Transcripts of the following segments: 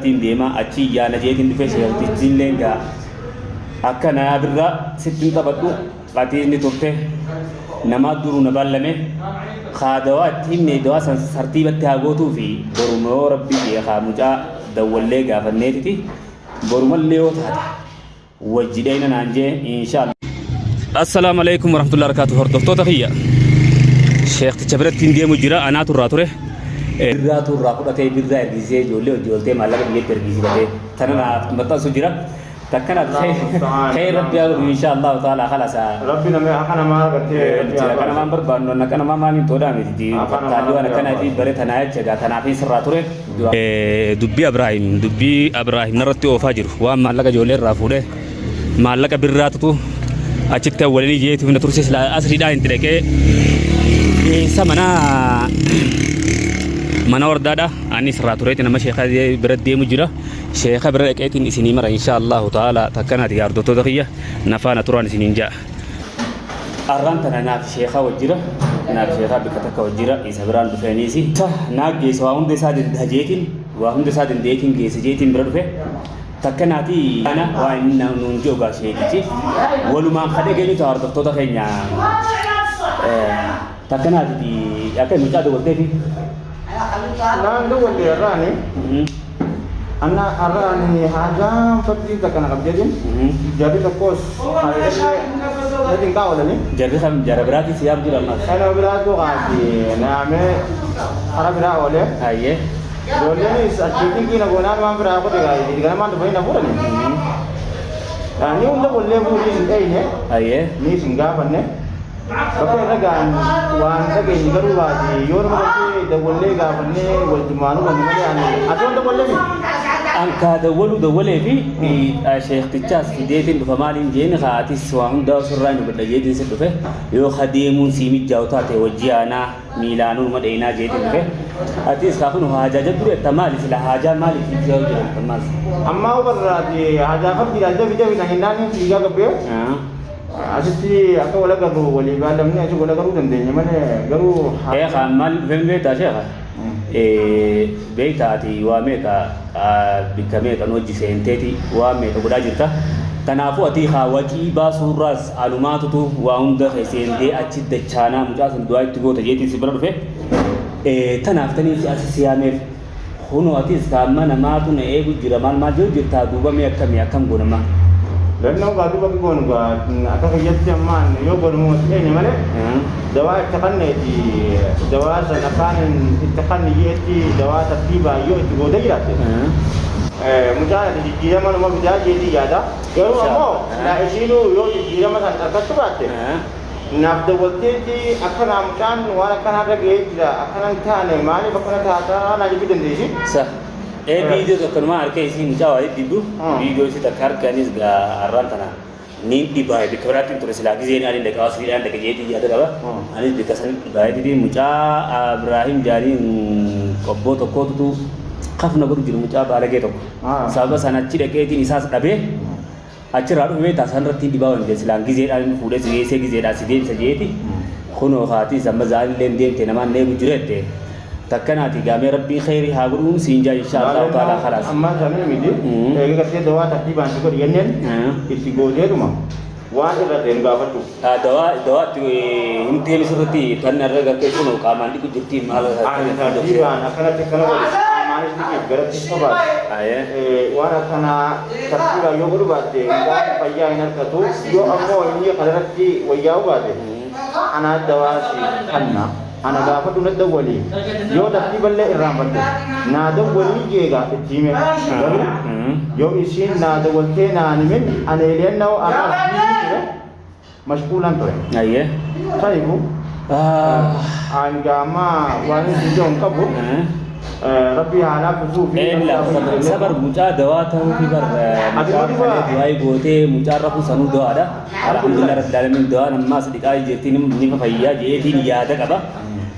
birattiin deema achi yaana jeetiin dhufe sheektichillee gaa akka naa birraa sitti hin taphadhu atiis ni turte namaa duruu na baallame kaa dawaa itti himne dawaa san sartiibatti haa gootuu fi boruma yoo rabbii jee kaa mucaa dawwallee gaafanneetiti borumallee yoo taate wajji dheyna naan jee inshallah. Assalaamu alaikum warahmatullahi wabarakatuh hordoftoota kiyya sheekticha biratti hin deemu jira anaatu irraa ture birraatu irraa fudhatee birraa ergisee ijoollee hojii ooltee maallaqa biyyatti ergisiifatee tana naaf maxxansu jira takkana khayr rabbi haa godhu insha allahu taala khalasa Rabbi nama akka namaa argattee rabbi haa akka namaan baasu. barbaannu akka namaa maaliin toodhaa miti Akka namaa fattaalli waan rabbi haa akkanaa fi baasu. bare tanaa jecha gaa tanaaf sirraa ture Dubbii Abraahim dubbii Abraahim narratti oofaa jiru waan maallaqa ijoollee irraa fuudhee maallaqa birraatutu achitti awwalanii jeetuuf na turse silaa asriidhaan itti dhaqee keessa mana mana wardaadha anis irraa tureeti nama sheeka bira deemu jira sheeka bira dhaqeetiin isinii mara insha Allahu ta'ala takkanaati hordoftoota kiyya nafaana turaan isiniin ja'a. Arraan tana naaf sheekaa wajjira naaf sheekaa bikka takka wajjira isa biraan dhufeeniisi naa geessa waa hunda isaa danda'a jeetiin waa hunda isaa dandeetiin geessa jeetiin bira dhufe takka naati ana waa inni nuun ji'u gaa sheekichi walumaan kadhee geenyu ta'a hordoftoota keenya takka naati akka mucaa dawwalteefi. Naan dawwalle har'aani. Anna har'aani haajaan fardii takka na qabdeetiin jarri tokkos na cinqaa oolani. Jarri kam jara biraatii si yaam jira ammas. Kana biraatu kaati naamee karaa biraa oolee. Hayyee. Ijoolleenis achii cinqii na goonaan waan biraa qote gaa ganamaan dhufanii na fuudhani. Ni hunda wallee fuudhii hin dheyne. Hayyee. Ni isin gaafanne. Bakka irra ga'an waan dhageenye garuu baate yoo nama gartee dawwallee gaafannee wal jumaanuu banne malee ani ati waan dawwallee miti. An kaa dawwaluu dawwalee fi sheektichaas fideetiin dhufa maaliin jeeni kaa atis waa hundaa sirraa hin hubadha jeetiin si dhufe yoo ka deemuun sii mijjaa'u taate wajji aanaa miilaanuu numa dheeyinaa jeetiin dhufe atis kaa kun haajaa jabduu jetta maali sila haajaa maaliif si hojjetan ammaas. Ammaa hubarraati haajaa fardiidhaan dafi dafi na jennaan fiigaa gabbee. Asitti akka wal agarru walii baallamnee achi wal agaruu dandeenya malee garuu. Sheekha maal dhufeen beektaa sheekha? Beektaa ati waa meeqa bikka meeqa nu wajji seenteeti waa meeqa godhaa jirta. Kanaafuu ati haa wacii baasuurraas anumaatutu waa hunda kee seentee achi dachaanaa mucaa san du'aa itti goota jeetiin si bira dhufe. Tanaaf tanii si asi si yaameef. Kunoo atis ka amma namaatu na eegu jira maal maal jedhu jirtaa duuba mee akkami akkam goona amma. Lannoo gaa duuba akka goonu gaa akka kiyyatti ammaan yoo goonu si eenye malee dawaa itti kanneeti dawaa san akkaan itti kanni jeetti dawaa tartiibaa yoo itti gootee jiraatte mucaan ati jijjiirama numa fidaa jeetii yaada garuu ammoo silaa ishiinuu yoo jijjiirama san argachuu baatte Naaf dawwalteeti akkanaa mucaan waan akkanaa irra ga'ee jira akkana hin taane maaliif akkana taataa naa jechuu dandeessi. Sa. Ee viidiyoo tokko numaa harka isii mucaa waa dibdu viidiyoo isii takka harka anis gaa har'aan tana niin dhibaa'e bikka biraatti hin ture silaa gizeen ani dhaqa asliidhaan dhaqa jeetii yaada qaba anis bikka san dhibaa'eetiti mucaa Abraahim jaaniin qobboo tokkootutu kafna godhu jiru mucaa baalagee tokko sababa sana achi dhaqeetiin isaas dhabee Achirraa dhufe beektaa san irratti hin dhibaa hin silaan gizeedhaan inni fuudhee si geessee gizeedhaan si deebisa jeeti kunoo haatiis amma za'aan deemte namaan na eegu jira jette takkanaati gaamee rabbiin kheyrii haa godhuun siin jaa insha Allahu ta'ala khalaas. Ammaa sanii miti eega gartee dawaa tartiibaan si godhi jenneen itti gooteetuma waan irra ta'e nu gaafachuu. Dawaa dawaa itti hin deemi sirriitti tan irra gartee kunoo qaamaan dhiqu jirti maal Ani tartiibaan akkanatti akkana godhi qaamaanis dhiqiif garatti sobaati. Waan akkanaa tartiibaan yoo godhu baatte mucaan fayyaa hin argatu yoo ammoo inni kanarratti wayyaa'uu baate anaa dawaa siif kanna ana gaafadhu na dawwali yoo tartiiballee irraanfatte naa dawwalii jeega itti hime garuu yoo isiin naa dawwaltee naan himin ani eli'annoo arraas biizii ture mashquulaan ture. Ayyee. Saniifuu hanga ammaa waan inni jedhu hin qabu. Rabbi haa laaffisuu fi Eella sabar mucaa dawaa ta'uu fi bar mucaa kalee du'aa gootee mucaa rafuu sanuu dawaadha. Alhamdulillah rabbil alamin dawaan ammaas dhiqaa jirti ni fayyaa jeetiin yaada qaba.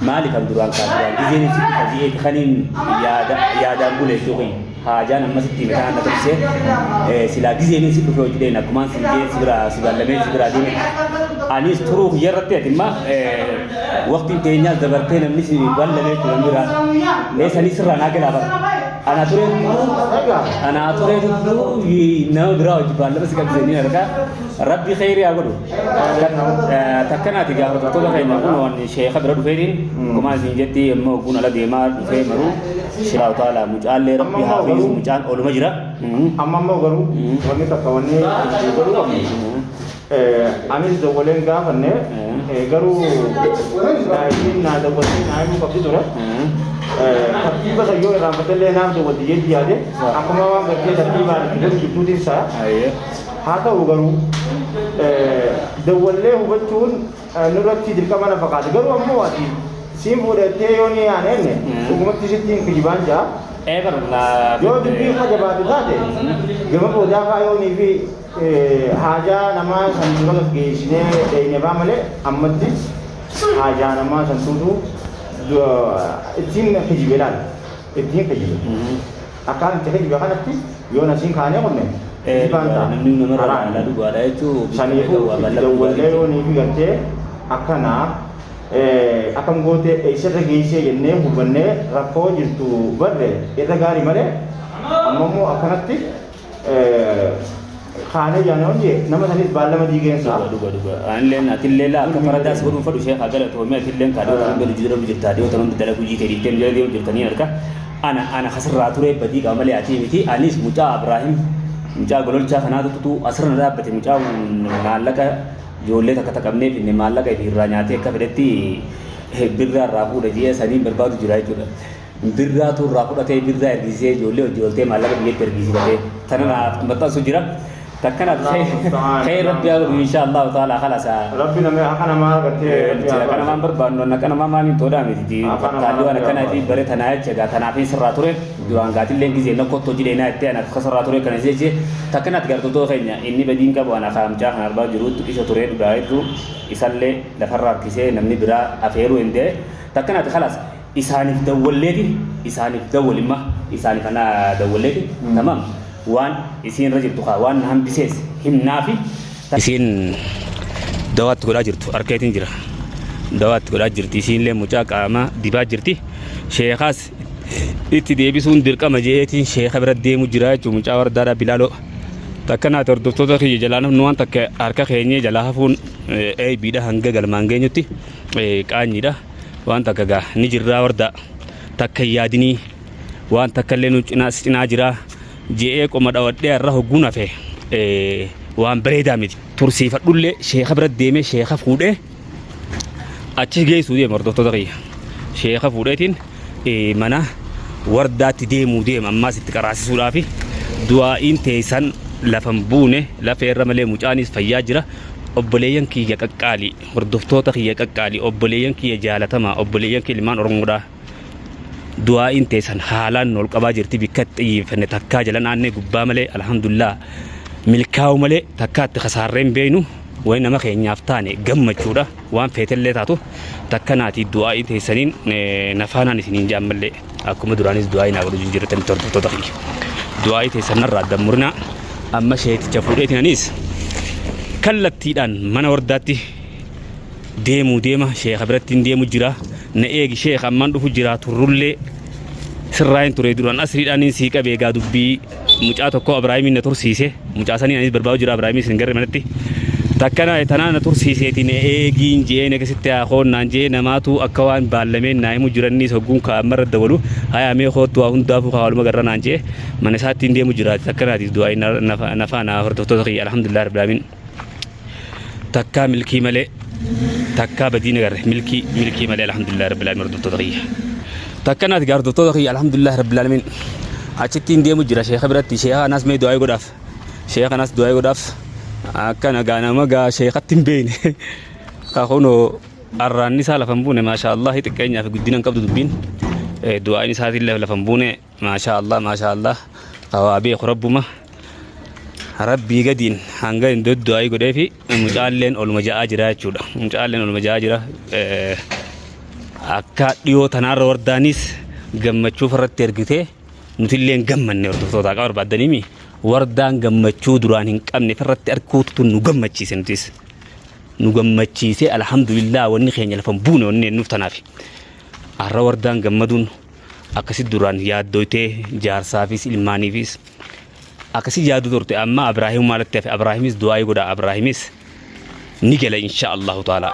Maaliif an duraan kaa duraan gizeen itti dhufa jeeti kaniin yaada yaadaan bule jechuun Haajaan amma sitti hime kanaan na tursee silaa gizeenin si dhufe hojii dheen akkumaan si jee si biraa si ballamee si biraa deeme. Anis turuu kiyya irratti ati imma waqtiin teenyaas dabartee namni si ballamee jechuudha namni biraa. Mee sanii sirraa naa galaa bara. Ana ture Egaa ana ture nama biraa hojii baallama si qabsiisanii harka rabbi kheyrii haa godhu. Takkanaati gaafa hordoftoota keenya kun waan sheeka bira dhufeetiin akkuma isin jetti yommuu ogguun ala deemaa dhufee maruu sheekaa taala mucaallee rabbi haa fayyisu mucaan oluma jira. Amma immoo garuu wanni takka wanni godhuu qabnu anis dawwaleen gaafanne garuu isiin naa dawwaltee naa himuu qabdi ture. Tartiiba san yoo irraanfatellee naaf dawwalti jeetti yaade akkuma waan gartee tartiibaan itti godhu jirtuutiin isaa haa ta'u garuu dawwallee hubachuun nurratti dirqama na fakkaate garuu ammoo ati siin fuudhattee yoo ni yaanenne dhugumatti sitti hin kijibaan jaa. Eebar naa Yoo dubbiin kajabaatu taate gama boodaa faa yoonii fi haajaa namaa san dura gaggeessinee dheeyne faa malee ammatti haajaa namaa san tuutu ittiin kijibe laal ittiin kijibe akkaan itti kijibe kanatti yoo nasiin kaanee kunne kijibaan ta'a. Namni namarra Haraami. laalaa dhugaadha jechuun Saniifuu itti dawwallee yoonii fi gartee akkanaa akkam goote eessarra geessee jennee hubannee rakkoo jirtu barre irra gaarii malee amma immoo akkanatti kaanee jaanee jee nama sanis baallama diigeensa. Dhuga dhuga dhuga. Anilleen atillee laa akka faradaas godhuun fadhu sheekhaa galatoomee atilleen kaa dhiyoo tanan gadi jira jirta dhiyoo tanan dalagu jiitee dhiiftee jala deemu jirtanii harka ana ana kasirraa turee badii qaba malee atii miti anis mucaa Abraahim mucaa gololchaa kanaatu asirra na dhaabbate mucaa maallaqa ijoollee takka taqabneef inni maallaqa irraa nyaatee akka fedhetti birraa irraa fuudha ji'a saniin barbaadu jira jechuudha. Birraatu irraa fudhatee birraa ergisee ijoollee hojii ooltee maallaqa biyyatti ergisiifatee tana naaf maxxansu jira. Takkanaaf khayr rabbi haa godhu insha Allahu ta'ala khalasa. Rabbi nama akka namaa argattee rabbi haa Akka namaan barbaannu akka namaa maaliin toodhaa miti. Fattaalli waan akkanaa fi bare tanaa jecha gaa tanaaf sirraa ture duraan gaatillee gizee nokkotto jedhee naa itti ana akka sirraa ture kana jeche takkanaatti gartootoo keenya inni badiin qabu ana kaamcaa kan arbaa jiruutti isa turee dhugaa hedduu isallee lafarraa harkisee namni biraa afeeruu hin ta'e takkanaatti khalaas isaaniif dawwalleeti isaaniif dawwalimma isaaniif ana dawwalleeti tamam waan isiin irra jirtu kaa waan na hambisees himnaafi isiin dawaatti godhaa jirtu harkeetiin jira dawaatti godhaa jirti isiinillee mucaa qaama dibaa jirti sheekaas itti deebisuun dirqama jeetiin sheeka bira deemu jira jechuun mucaa wardaadhaa bilaaloo takka naati hordoftoota kiyya jalaa namni waan takka harka keenyee jalaa hafuun eebiidha hanga galmaan geenyutti qaanyiidha waan takka gaa ni jirraa wardaa takka hin yaadinii waan takka illee nu cinaa cinaa jiraa je'ee qoma dhawadhee har'a hogguun hafe waan bareedaa miti tursiifadhullee sheeka bira deemee sheeka fuudhee achi geessuu deema hordoftoota kiyya sheeka fuudheetiin mana wardaatti deemuu deema ammaas itti qaraasisuudhaafi du'aa'iin teessan lafan buune lafee irra malee mucaanis fayyaa jira obboleeyyan kiyya qaqqaalii hordoftoota kiyya qaqqaalii obboleeyyan kiyya jaalatamaa obboleeyyan kiyya ilmaan oromoodhaa du'aa'iin teessan haalaan ol qabaa jirti bikka itti xiyyeeffanne takkaa jala naannee gubbaa malee alhamdulillah milkaa'u malee takkaa itti kasaarreen beeynu wani nama keenyaaf taane gammachuudha waan feetellee taatu takka naati du'aa'ii teessaniin nafaanaan isiniin jaan mallee akkuma duraanis du'aa'ii naa godhu jirtan hordoftoota kiyya du'aa'ii teessan narraa dammurinaa amma sheeticha fuudheetiin anis kallattiidhaan mana wardaatti deemuu deema sheeka biratti hin deemu jira na eegi sheeka ammaan dhufu jira turrullee sirraa hin ture duraan asriidhaan hin sii qabee egaa dubbii mucaa tokko Abrahaamiin na tursiise mucaa sanii anis barbaadu jira Abrahaamiin isin garre manatti takkana tanaa na tursiiseeti na eegiin je'ee na keessatti haa koonnaan je'ee namaatu akka waan baallameen naa himu jiranniis hogguun kaa ammarra dabalu hayaa mee koottu waa hundaafuu kaa waluma garra naan je'ee mana isaatti hin deemu jiraati takkanaatiif du'aa nafaa naa hordoftoota kiyya alhamdulillah rabbil aalamiin takkaa milkii malee takkaa badii nagarre milkii milkii malee alhamdulillah rabbil aalamiin hordoftoota kiyya takkanaati gaa hordoftoota kiyya alhamdulillah rabbil aalamiin achitti hin deemu jira sheeka biratti sheeka anaas mee du'aa godhaaf sheeka anaas du'aa godhaaf akkana gaa nama gaa sheekatti hin beekne kakunoo arraanni isaa lafa hin buune maashaa Allah xiqqeenyaa fi guddina hin qabdu dubbiin du'aan isaatiin lafa hin buune Maashaa Allah maashaa Allah kawaa beeku rabbuma rabbii gadiin hanga hin doddu'aa godheefi mucaalleen oluma ja'aa jira jechuudha mucaalleen oluma ja'aa jira akka dhiyoo tanaarra wardaanis gammachuu farratti ergitee nutillee hin gammanne hordoftoota qaba barbaaddaniimi wardaan gammachuu duraan hin qabne farratti arkuutu nu gammachiise nutis nu gammachiise alhamdulillah wanni keenya lafa hin buune wanni nuuf tanaaf har'a wardaan gammaduun Akkasi duraan yaaddoytee jaarsaafis ilmaaniifis akkasi yaadu turte. Amma Abrahiim maalatti hafe? Abraahimis du'aa'ii godha. Abraahimis ni gala, insha Allahu ta'ala.